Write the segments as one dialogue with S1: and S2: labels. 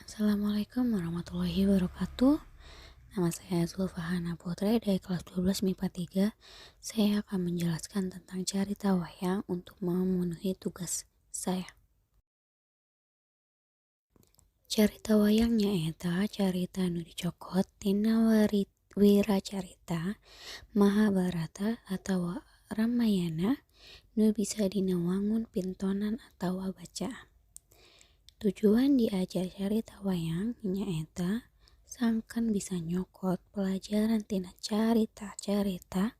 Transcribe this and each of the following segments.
S1: Assalamualaikum warahmatullahi wabarakatuh. Nama saya Zulfahana Putra dari kelas 12 MIPA 3. Saya akan menjelaskan tentang carita wayang untuk memenuhi tugas saya. Carita wayang nyaeta carita nu dicokot tina wiracarita Mahabharata atawa Ramayana nu bisa dina wangun pintonan atawa bacaan. Tujuan diajar carita wayang nyaeta sangkan bisa nyokot pelajaran tina carita-carita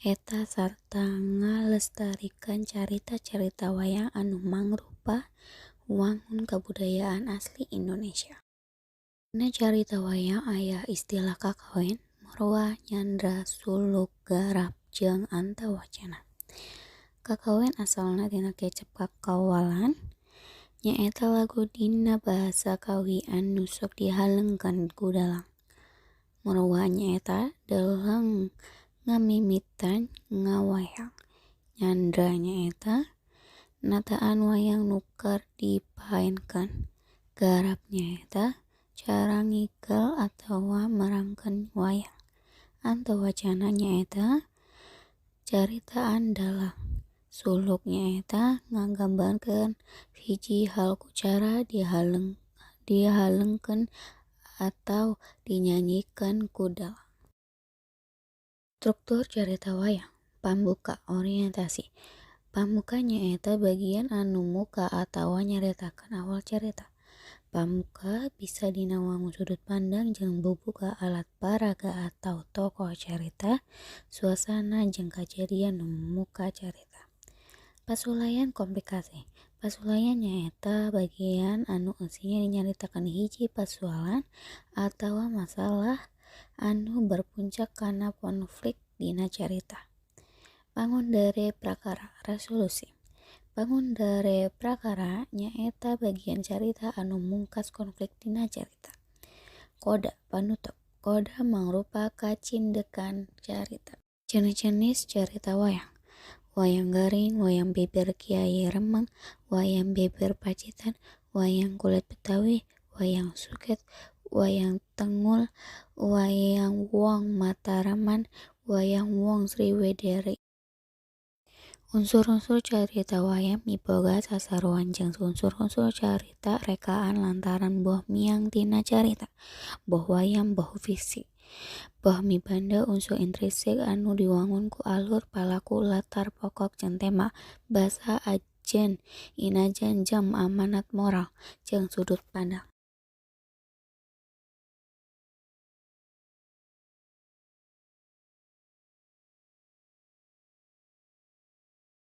S1: eta sarta ngalestarikan carita-carita wayang anu mangrupa wangun kabudayaan asli Indonesia. Dina carita wayang aya istilah kakawen, murwa, nyandra, suluk, garap, jeung antawacana. Kakawen asalna tina kecap kakawalan, nyaeta lagu dina bahasa Kawi anu sok dihalengkeun ku dalang. Murwa nyaeta deleng ngamimitan ngawayang. Nyandra nyaeta nataan wayang nu keur dipaenkeun. Garap nyaeta cara ngigel atawa merankeun wayang. Antawacana nyaeta caritaan dalang. Suluk nyaeta ngagambarkeun hiji hal ku cara dihalengkeun atawa dinyanyikeun ku dalang. Struktur carita wayang. Pambuka orientasi. Pambuka nyaeta bagian anu muka atawa nyaritakeun awal carita. Pambuka bisa dina wangun sudut pandang jeung bubuka alat paraga atawa tokoh carita, suasana jeung kajadian nu muka carita. Pasulayan komplikasi. Pasulayan nyaeta bagian anu eusina nyaritakeun hiji pasualan atawa masalah anu berpuncak kana konflik dina carita. Pangundare prakara resolusi. Pangundare prakara nyaeta bagian carita anu mungkas konflik dina carita. Koda panutup. Koda mangrupa kacindekan carita. Jenis-jenis carita wayang. Wayang garing, wayang beber Kiai Remang, wayang beber Pacitan, wayang kulit Betawi, wayang suket, wayang tengul, wayang wong Mataraman, wayang wong Sriwedari. Unsur-unsur carita wayang miboga sasaruan jeung unsur-unsur carita rekaan lantaran boh miang tina carita, boh wayang boh fiksi. Boh mibanda unsur intrinsik anu diwangun ku alur, palaku, latar pokok jeung tema, basa ajen, inajan jeung amanat moral, jeung sudut pandang.